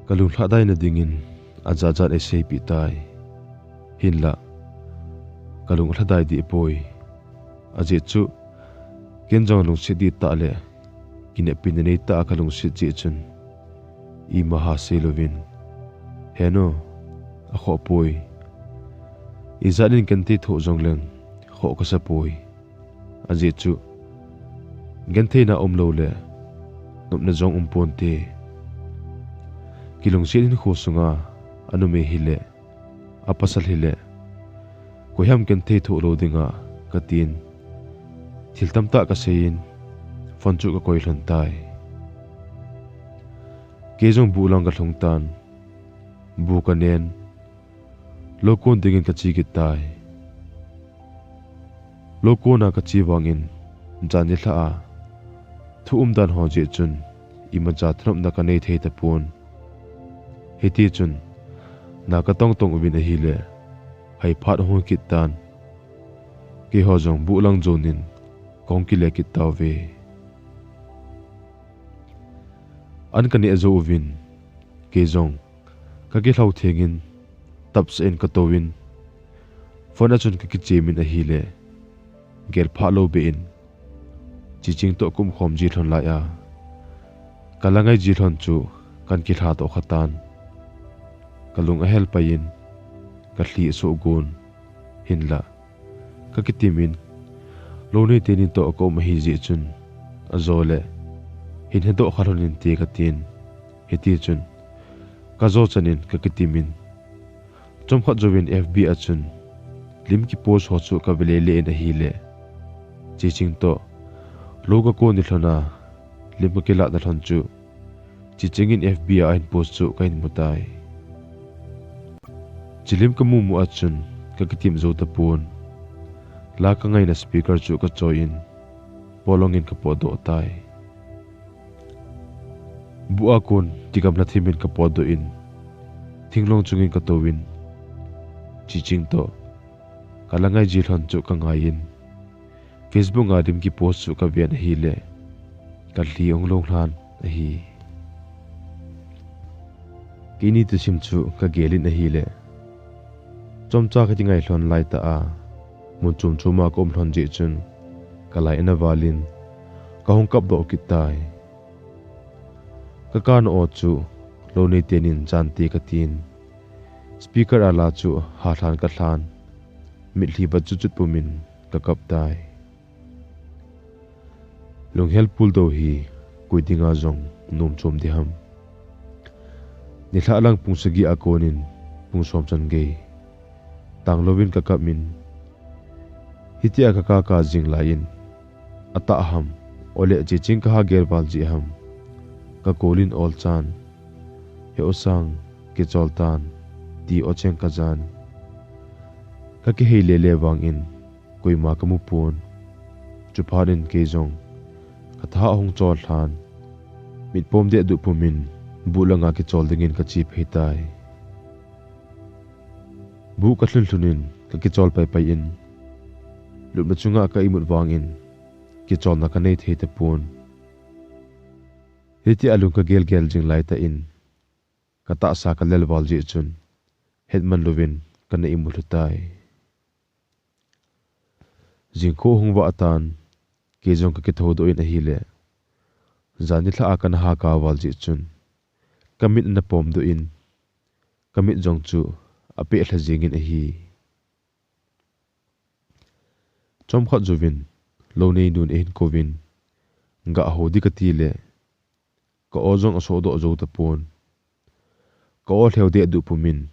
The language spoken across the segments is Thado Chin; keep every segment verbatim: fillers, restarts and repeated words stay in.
Kalung lhadai nadingin ajat jat eiseipeh tai. Hinlah, kalung alhadai deh poi. Ajeh chu, ken jong lungset dihtah le kinepna neitah a kalungset jeh chun, ima ha seilouvin, "He nu, akhoh poi. Ijat in genthei thoh jongleng khoh kasa poi. Ajeh chu, gentheina umlou le nopna jong umponte. Kilungset hinkho sunga anumei hile, apasal hile, koiham genthei thoh lou dinga," katin, thil tamtah kaseiyin, phone chu kakoi lhon tai. Kei jong bu lang kalhung tan, bu kanen, lou kon dingin kache kit tai. Lou kona kache vangin, jan nilhah a thu umdan ho jeh chun, imacha thanopna kanei thei tapon. Hitichun, na katong tong uvin ahile, hai phat ahung kit tan. Keiho jong bu lang jonin, kahung kile kit tauve. An kaneh jou uvin, kei jong kakilhou thengin, tapsa in katouvin, phone a chun kakichemin ahile, gel phah lou behin, Chiching toh kaumkhom ji lhon laiya, kalangai ji lhon chu kan kilha toh khatan. Kalung ahel paiyin, kalhi asoh gon, hinlah, kakitimin, lounei teni toh kaum ahi jeh chun, ajole, hin hedoh kha lhon inte katin. Hitichun, kajo chanin kakitimin, chomkhat jouvin F B a chun, lim kipost ho chu kave lele in ahile, Chiching toh lou kakon ni lhona, lim kakilahna lhon chu, Chiching in F B a ahin post chu kahin mu tai. Chilim kamu mu a chun, kakitim jou tapon. La kangaina speaker chu kachoiyin, polongin kapotdoh tai. Bu a kon, kigamla thimin kapotdoh in, thinglong chungin katouvin, Chiching toh kalangai ji lhon chu kangaiyin, Facebook a lim kipost chu kaven ahile, kalhi ahung long lhan ahi. Keini thusim chu kagelin ahile, chomcha kakingai lhon laitah a, mun chom choma kaum lhon jeh chun, kalai ana valin, kahung kapdoh kit tai. Kakana o chu, lounei tenin jante katin, speaker a la chu halhan kalhan, mitlhi vat chutchut pumin kakap tai. Lunghel puldou hi koi dinga jong nom chom diham. Nilhah lang pung sagi a konin pung som chan gei tanglouvin kakapin, hitia kakaka jing laiyin, atah ham, ole Chiching kaha gel val jeh ham, kakolin olchan, he osang, kichol tan, ti ocheng kajan. Kakihei lele vangin, koima kamu pon. Chuphat in kei jong katha ahung chol lhan, mitpom dehduh pumin, bu langa kichol dingin kache phei tai. Bu kalhun lhunin kakichol paipai in, lupna chunga ka imut vangin, kicholna kanei thei tapon. Hitia lung kagelgel jing laitah in, katahsa kalel val jeh chun, hetman louvin kana imu lhu tai. Jingkho hung vah tan, kei jong kakithoudoh in ahile, jan nilhah a kana haka val jeh chun, kamit ana pomdoh in, kamit jong chu apeh lha jengin ahi. Chomkhat jouvin, louneinun eihin kouvin, gah hou ding katile, ka-o jong asohdoh jou tapon. Ka-o lheu dehduh pumin,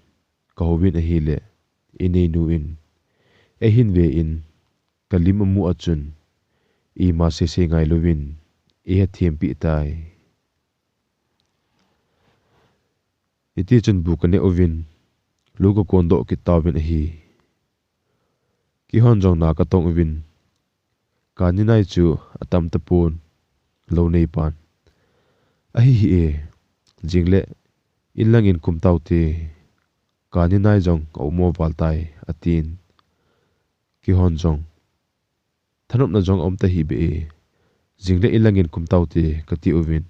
kahouvin ahile, ineinun, eihin ven, kalim amu a chun, ima seisei ngailouvin, eihethem peh tai. Hitichun bu kaneh uvin, lou kakondoh kit tauvin ahi. Keihon jong na katong uvin, kani nai chu atam tapon, louneipan, ahi hih e, jingle inlangin kum taute, kani nai jong aumo val tai, atin. Keihon jong, thanopna jong aum tahih beh e, jingle inlangin kum taute kati uvin,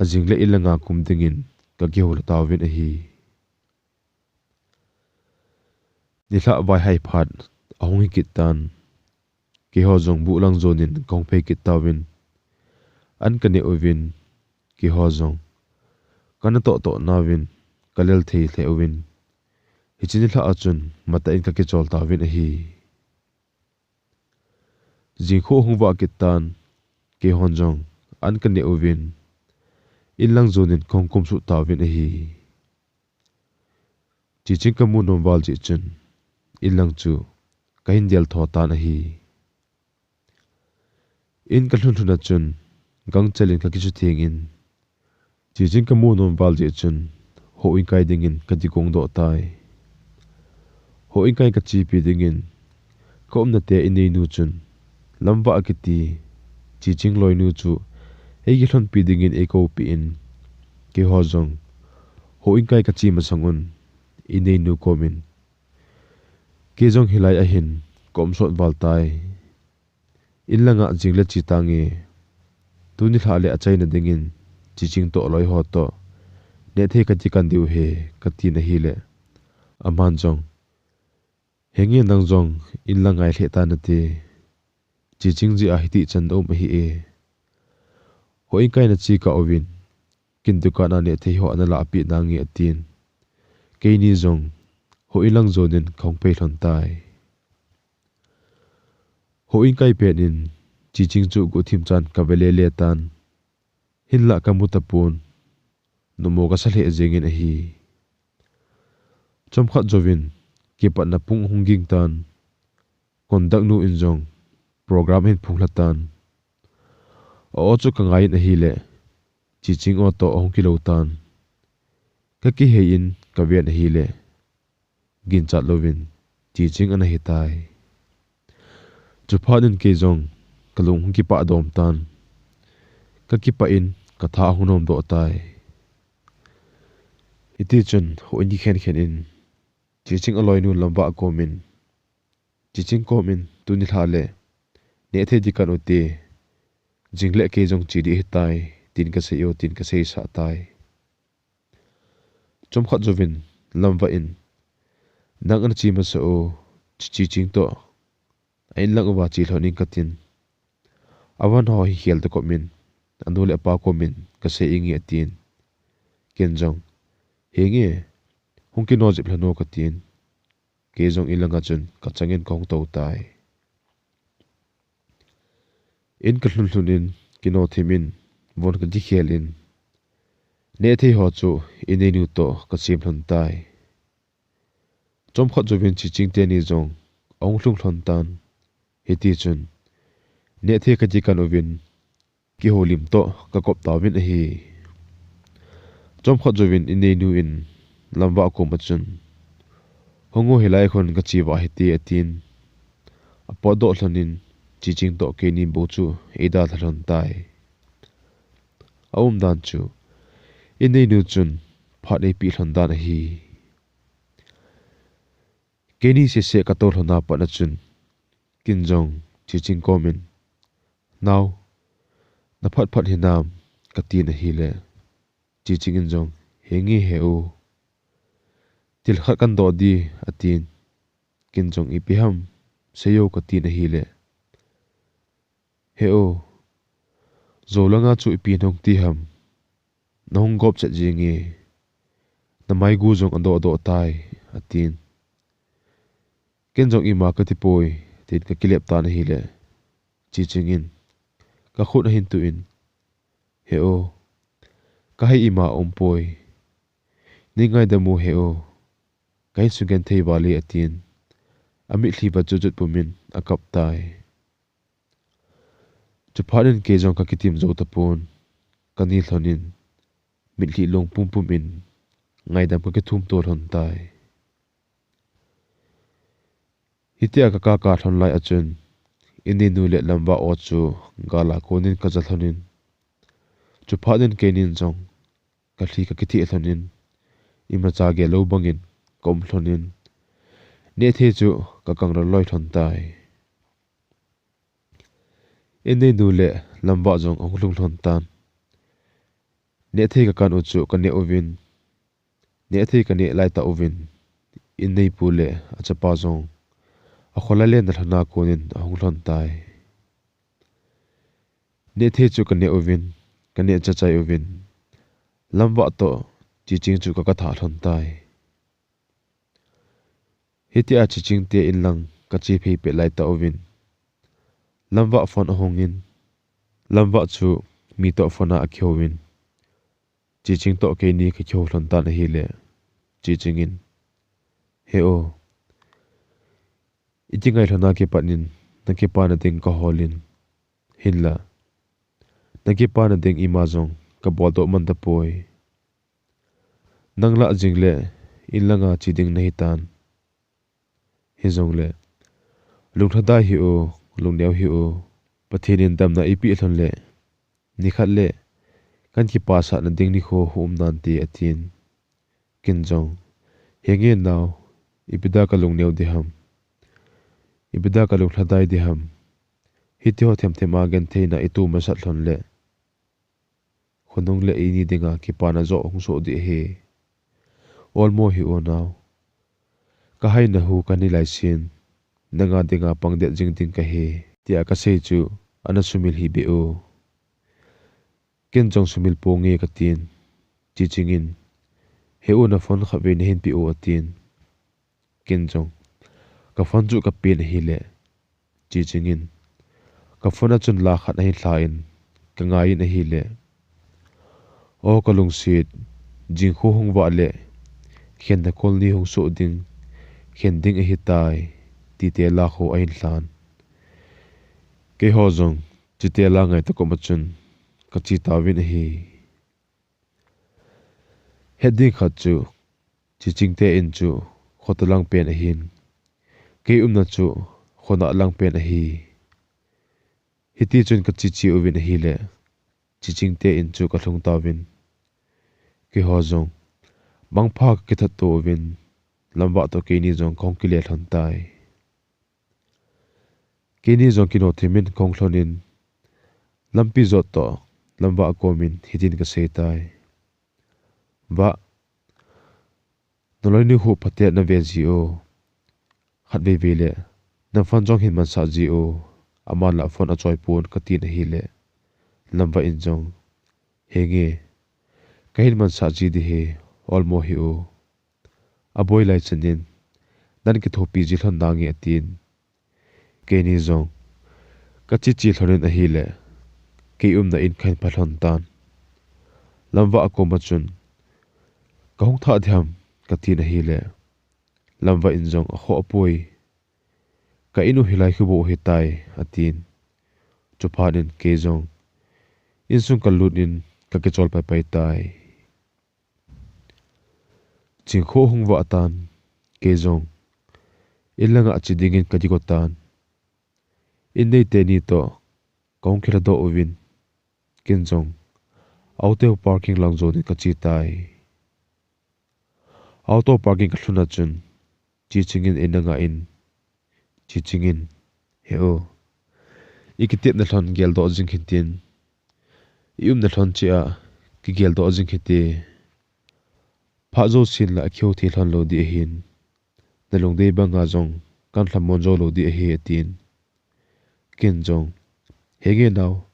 ajingle inlanga kum dingin kakihou lha tauvin ahi. Nilhah vaihai phat ahung hi kit tan, keiho jong buh lang jonin kahung phei kit tauvin, an kaneh uvin, keiho jong kana toh toh nauvin kalel thei lheh uvin, hiche nilhah a chun matah in kakichol tauvin ahi. Jingkah hung vah kit tan, keihon jong an kaneh uvin, inlang jonin kahung kumsuh tauvin ahi. Chiching kamu nom val jeh chun, inlang chu kahin del tho tan ahi. In kalhun lhun a chun, gangchel in kakisutheng in, Chiching kamu nom val jeh chun, houin kai dingin katikong doh tai. Houin kai kachepi dingin, kaumna te inneinu chun, Lamvah kiti, Chiching loinu chu, eikilhonpi dingin eikoupeh in, keiho jong, houin kai kache masang un, inneinu komin, kei jong hilai a hin kaum sot val tai. Inlanga jing le che tange, tuni lhah le achaina dingin, Chiching toh loi ho toh nehthei kati kan diu ahi, katin ahile, aman jong, henge nang jong inlang ngai lheh tan nate, Chiching jeh a hiti chan naum ahi e. Houin kai nache kah uvin, ken dukan a nehthei ho ana lahpeh nange atin. Keini jong houin lang jonin kahung phei lhon tai. Houin kai pet in, Chiching chu guhthim chan kave lele tan. Hinlah kamu tapon, numo kasa lheh jengin ahi. Chomkhat jouvin, kipatna pung ahung ging tan. Conduct nu in jong program ahin phung lha tan. A-o chu kangai in ahile, Chiching o toh ahung kilou tan. Kakihei in kaven ahile, ginchat louvin Chiching ana hitai. Chuphat in kei jong kalung hung kipah dom tan. Kakipah in katha ahung nom doh tai. Hitichun houin kikhen khen in, Chiching aloinu Lamvah komin, Chiching komin, tuni lhah le nehthei ding kan ute, jing le kei jong che ding ahitai, tin kasei u, tin kaseisah tai. Chomkhat jouvin Lamvah in, nang ana che masa u, Chiching toh a-inlang uva che lhon ing katin. Avan ho hi khel ta komin, anu le apa komin kasei inge atin. Ken jong, henge, hung kino jep lhon u katin. Kei jong inlanga chun kachangin kahung tou tai. In kalhun lhun in, kino thim in, von kakikhel in, nehthei ho chu inneinu toh kasem lhon tai. Chomkhat jouvin Chiching teni jong ahung lhung lhon tan. Hitichun, nehthei kati kan uvin, kihoulim toh kakop tauvin ahi. Chomkhat jouvin inneinu in Lamvah koma chun, hung o, hilai khun kache vah hite atin. Apotdoh lhon in, Chiching toh keini bou chu eidalha lhon tai. Aumdan chu, inneinu chun phat eipeh lhon dan ahi. Keini sese katou lhon a pat a chun, ken jong Chiching komin, nao, naphat phat hinam, katin ahile, Chiching in jong, henge he u, thil khat kadoh ding, atin. Ken jong, ipi ham, seiyo, katin ahile, he u, jou langa chu ipi nahung ti ham, nahung gop chet jenge, namaigu jong adoh doh tai, atin. Ken jong, ima kati poi, tin kakilep tan ahile, Chiching in kakhut ahin tuh in, he u, kahei ima aumpoi, neingaidam u he u, kahin sugenthei val e, atin. Amitlhi va chutchut pumin akap tai. Chuphat in kei jong kakitim jou tapon, kani lhon in, mitlhi long pumpum in, ngaidam kakithum to lhon tai. Hitia kakaka lhon lai a chun, inneinu le Lamvah o chu gal a konin kaja lhon in, chuphat in keinin jong kalhi kakitheh lhon in, imacha gel lou bangin kaum lhon in, nehthei chu kakang loi loi lhon tai. Inneinu le Lamvah jong ahung lhung lhon tan. Nehthei kakan u chu kaneh uvin, Nehthei kaneh laitah uvin, in neipu le achapa jong akholai le nalhona konin ahung lhon tai. Nehthei chu kaneh uvin, kaneh chachai uvin, lamvah toh Chiching chu kagathah lhon tai. Hitia Chiching te inlang kache phei pet laitah uvin, lamvah phone ahungin, lamvah chu mi toh phone a akihouvin, Chiching toh keini kakihou lhon tan ahile, Chiching in, "He o, iti ngailhona kipat in nakipana ding kaholin, hinla nakipana ding ima jong kaboldoh man tapoi. Nang lah jing le inlanga che ding nahitan. Hijongle lunglhadai hih o, lungneo hih o, Pathen in damna eipeh lhon le nikhat le kan kipasahna ding nikho hung um nante," atin. Ken jong, "Henge nao, ipi dia kalungneo ding ham, ipi dia kalunglhadai ding ham, hitiho themthem a gentheina ito masat lhon le khonung le eini dinga kipana joh hung soh ding ahi. Olmo hih o nao. Kahaina hu kanei laisen, nanga dinga pang det jing ding kahi," tia kasei chu ana sumil hih beh o. Ken jong, "Sumil ponge," katin. Chiching in, "He o, na phone khatvei nahin pe o," atin. Ken jong, "Ka phone chu kapen ahile," Chiching in ka phone a chun la khat ahin lhan, kangaiyin ahile, "O kalungset, jingkho hung vah le khenna kol ni hung soh ding, khen ding ahitai," tite la kho ahin lhan. Keiho jong chite la ngaito koma chun kache tauvin ahi. Het ding khat chu, Chiching te in chu khoto lang pen ahin, kei umna chu khonah lang pen ahi. Hitichun kache che uvin ahile, Chiching te in chu kalhung tauvin, keiho jong mangpha kakithat to uvin, lamvah toh keini jong kahung kile lhon tai. Keini jong kino thimin kahung lhonin, lampi jot toh lamvah komin hitin kasei tai. Vah, naloinu khu phatea nave ji o. Khatvei vei le na phone jong hin mansah ji o. Aman la phone achoi pon, katin ahile, lamvah in jong, "Henge, kahin mansah ji ding ahi, olmo hih o. Aboi lai chanin nan kithopi ji lhon nange," atin. Keini jong kache che lhonin ahile, kei umna in kahin pha lhon tan. Lamvah koma chun, "Kahung thah ding ham?" katin ahile, lamvah in jong, "Akhoh poi, ka in u hilai khu bou ahitai," atin. Chuphat in kei jong insung kalut in kakichol paipai tai. Jingkho hung vah tan, kei jong in langa che dingin kakigo tan. In neite ni toh kahung kilhadoh uvin, ken jong auto parking lang jonin kache tai. Auto parking kalhun a chun, Chiching in eina ngah in, Chiching in, "He o, ikitepna lhon geldoh jing hitin, iumna lhon cheh a kigeldoh jing hite. Phat jousen la akihou thei lhon lou ding ahin, nalungdei banga jong kan lhamon jou lou ding ahi," atin. Ken jong, "Henge nao,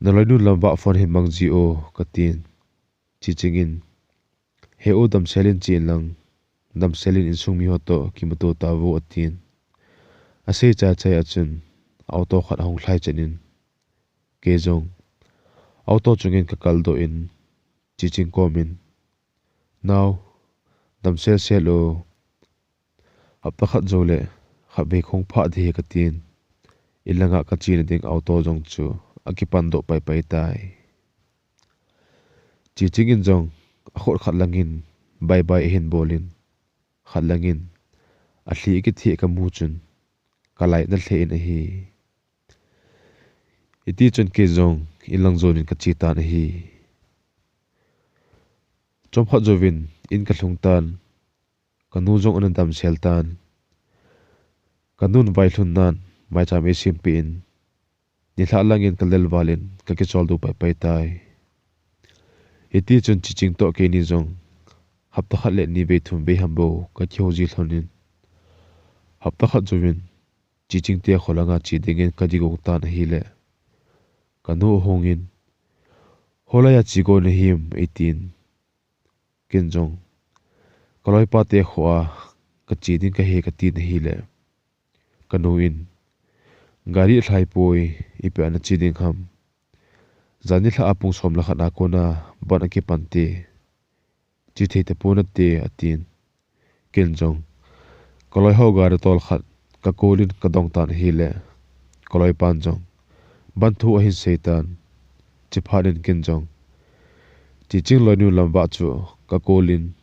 naloinu lamvah phone hin mang ji o," katin. Chiching in, "He o, damsel in chen lang, damsel in insung miho toh kimuto tauvo," atin. Asei chaichai a chun auto khat ahung lhai chet in, kei jong auto chungin kakaldoh in, Chiching komin, "Nao, damsel sel o, hapta khat jou le khatvei kahung phah ding ahi," katin, in langa kachena ding auto jong chu akipandoh paipai tai. Chiching in jong akhut khat langin bye bye ahin bolin, khat langin alhi akitheh kamu chun kalainat lheh in ahi. Hitichun kei jong in lang jonin kache tan ahi. Chomkhat jouvin in kalhung tan, kanu jong ana damsel tan. Kanun vailhun nan maicham eisempeh in, nilhah langin kalel valin kakicholdo paipai tai. Hitichun Chiching toh keini jong hapta khat le ni vei thum vei ham bou ka kihou ji lhon in, hapta khat jouvin Chiching te kho langa che dingin ka ding u tan ahile, ka nu ahung in, "Holai a che gon nahim?" eitin. Ken jong, "Ka loipa te kho a ka che ding kahi," katin ahile, ka nu in, "Gari alhai poi, ipi a nache ding ham? Jan nilhah a pung som le khat a kona bandh akipan te. Che thei tapon nate," atin. Ken jong, ka loi ho gari tol khat ka call in ka dong tan ahile, ka loipan jong bandh thu ahin sei tan. Chuphat in ken jong Chiching loinu Lamvah chu ka call in,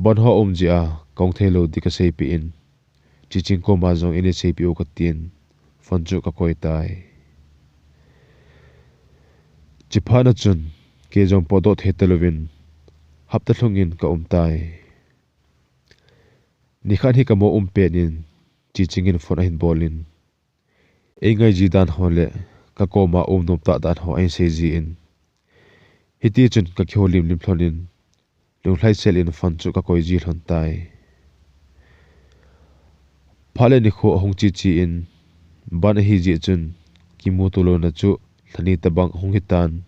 bandh ho um jeh a kahung thei lou ding ka seipeh in, Chiching koma jong eina seipeh u katin, phone chu ka koi tai. Chuphat na chun, kei jong potdoh thei talouvin, hapta lhung in ka um tai. Nikhat hi ka mo um pet in, Chiching in phone ahin bol in, ei ngai ji dan ho le ka koma um nom tah dan ho ahin sei ji in, hiti chun ka kihou limlim lhon in, lunglhaisel in phone chu ka koi ji lhon tai. Phat le nikho ahung che che in, bandh ahi jeh chun kimuto louna chu lhani tabang ahung hitan.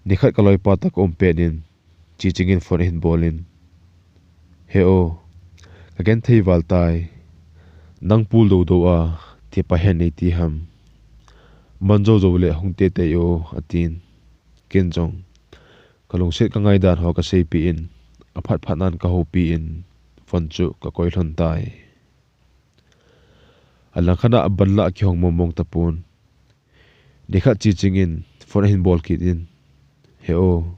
Nikhat ka loipa toh ka um pet in, Chiching in phone ahin bol in, "He o, ka genthei val tai. Nang pul dou dou a, thipa hen nei ti ham? Man jou jou le hung teitei o," atin. Ken jong ka lungset ka ngaidan ho ka seipeh in, aphat phat nan ka houpi in, phone chu ka koi lhon tai. Alangkhat a bandh la kihong mong mong tapon. Nikhat Chiching in phone ahin bol kit in, "He o,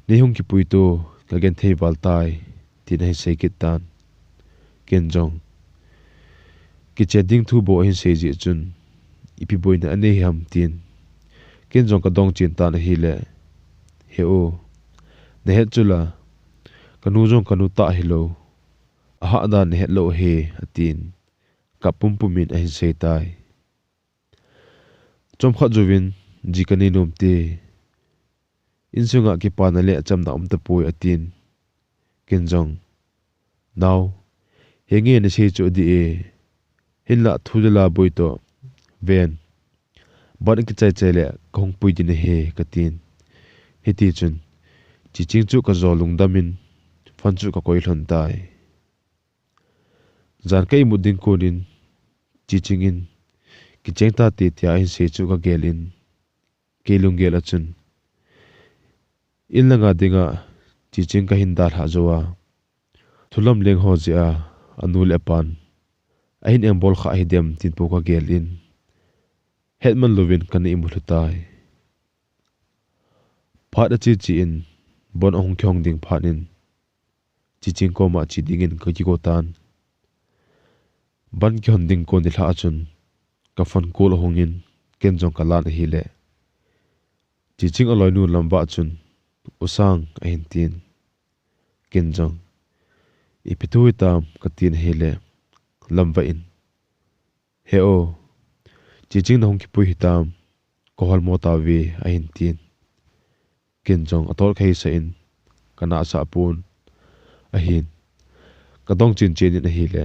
nei hung kipui to, ka genthei val tai," tin ahin sei kit tan. Ken jong, kichen ding thu bou ahin sei jeh chun, ipi boina anei ham tin, ken jong ka dong chen tan ahile, "He o, nahet chu la, ka nu jong ka nu tah hilou, ahah dan nahet lou ahi," atin, kap pumpum in ahin sei tai. Chomkhat jouvin, "Ji ka nei nom te, insunga kipana le achamna um tapoi," atin. Ken jong, "Nao, henge nasei chu adih e, hinlah thu le la boi toh ven, bandh akichai chai le kahung pui ding ahi," katin. Hiti chun, Chiching chu ka jo lungdam in, phone chu ka koi lhon tai. Jan ka imut ding kon in, Chiching in, "Kicheng tate," tia ahin sei chu ka gel in, kei lunggel a chun, in langa dinga Chiching kahin dalhah jou a, thulam leng ho jeh a, anu le apan ahin engbol kha hidem tin po ka gel in, hetman louvin kana imu lhu tai. Phat ache che in, bandh ahung kihong ding phat in, Chiching koma che dingin ka kigo tan. Bandh kihon ding kon nilhah a chun, ka phone call ahung in, ken jong ka lan ahile, Chiching aloinu Lamvah chun, "U Sang," ahin tin. Ken jong, "Ipi thu hitam?" katin ahile, Lamvah in, "He o, Chiching nahung kipui hitam, ka holmo tauve," ahin tin. Ken jong atol kahisah in, kana sah pon ahin, ka dong chen chen in ahile,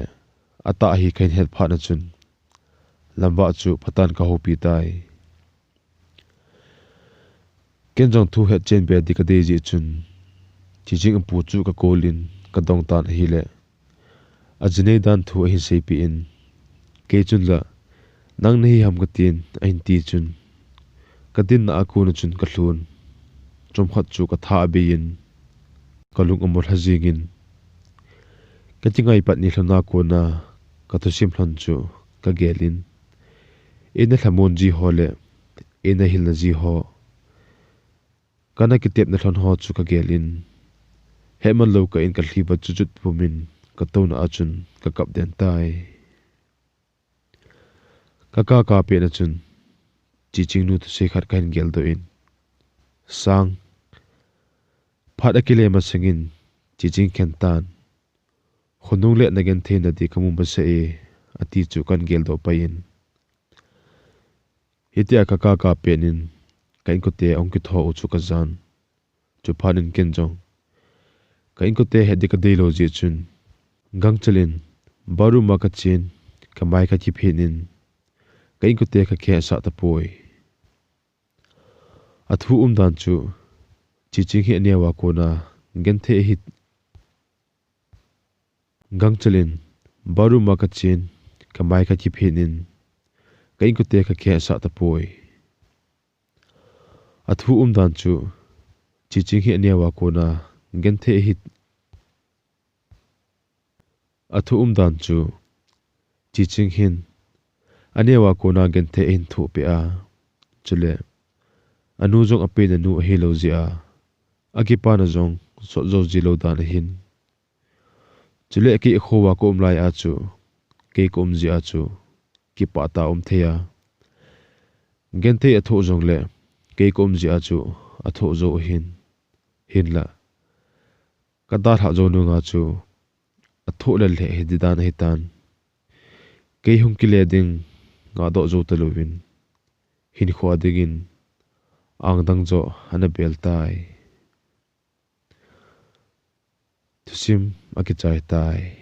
atah hi kahin het phat na chun, Lamvah chu phatan ka houpi tai. Ken jong thu het chen be ding ka dei jeh chun, Chiching apu chu ka call in ka dong tan ahile, ajinei dan thu ahin seipeh in, kei chun la, "Nang nahi ham?" katin, ahin ti chun, ka dinna a kon a chun ka lhun. Chomkhat chu ka tha abei in, ka lung amolha jing in, ka kingai pat ni lhon a kona ka thusim lhon chu ka gel in, eina lhamon ji ho le eina hilna ji ho, kana kitepna lhon ho chu ka gel in, hetman lou kah in ka lhi va chu chut pum in ka touna a chun ka kap den tai. Ka kaka pet na chun, Chiching nu thusei khat kahin geldoh in, "Sang, phat akile masang in Chiching khen tan. Khonung le nagenthei nading kamu masa e," ati chu kahin geldoh pai in, hitia ka kaka pet in, ka inkote ahung kitho u chu ka jan. Chuphat in ken jong, Ka inkote het ding ka deilou jeh chun, gangchel in bathroom a ka chen, ka mai ka kiphin in, ka inkote ka kihetsah tapoi. A thu umdan chu, Chiching hi aneo a kona genthei ahi. Gangchel in bathroom a ka chen, ka mai ka kiphin in, ka inkote ka kihetsah tapoi. A thu umdan chu, Chiching hi aneo a kona genthei ahi. A thu umdan chu, Chiching hin aneo a kona genthei ahin thohpeh a, chule anu jong apen anu ahilou jeh a, akipana jong sot jou jilou dan ahin. Chule kei akho a ka um lai a chu, kei ka um jeh a chu kipah tah a um thei a, genthei athoh jongle kei ka um jeh a chu athoh jou ahin. Hinlah, ka dalhah jou nunga chu athoh lel lheh hi ding dan ahitan. Kei hung kile ding ngahdoh jou talouvin, hinkho a dingin angdang joh ana bel tai. Thusim akichai tai.